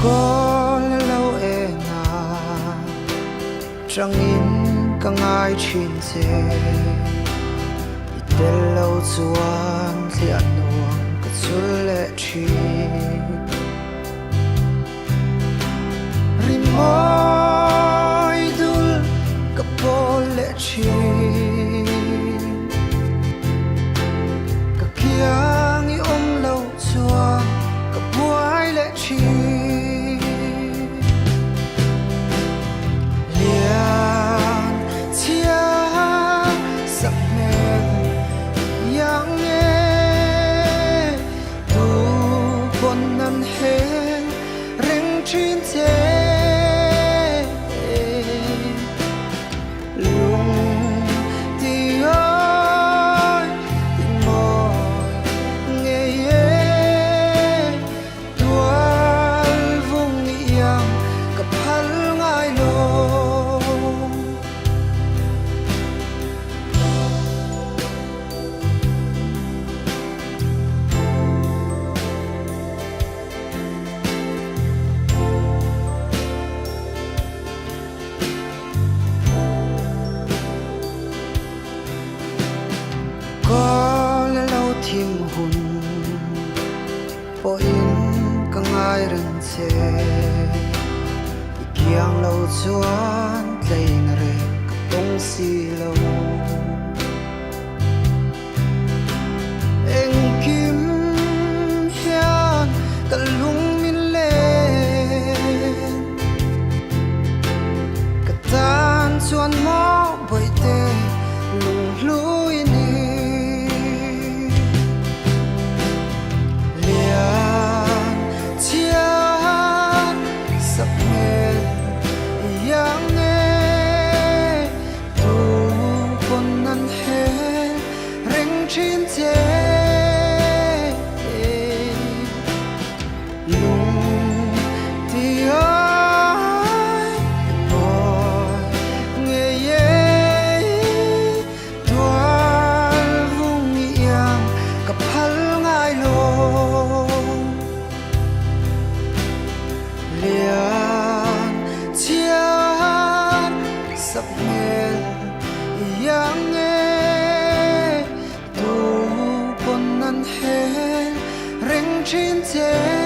Kawl lo eng a, tangin ka ngai thin che. I tel lo chuan thliah nuam ka chul leh thin. Rimawi dul ka pawl leh thin. Ka kiang i awm lo chuan ka buai leh thin. Lian chhia sak hmel iang nge Tu pawn an hel reng thin che. Lung ti awi ti mawi ngei e. Tual vung iang ka phal ngai lo. Kawl lo thim hun pawhin ka ngai reng che. I kiang lo chuan tleina reng ka tawng si lo. Engkim hian ka lung min len. Ka tan chuan maw bawihte lunghlui ni. Lian chhiat sak hmel iang e. Tu pawn an hel reng thin che. Lung ti ai mawi ngei e. Tual vung iang ka phal ngai lo. Lian chhiar sak hmel iang e. Tu pawn an hel reng thin che.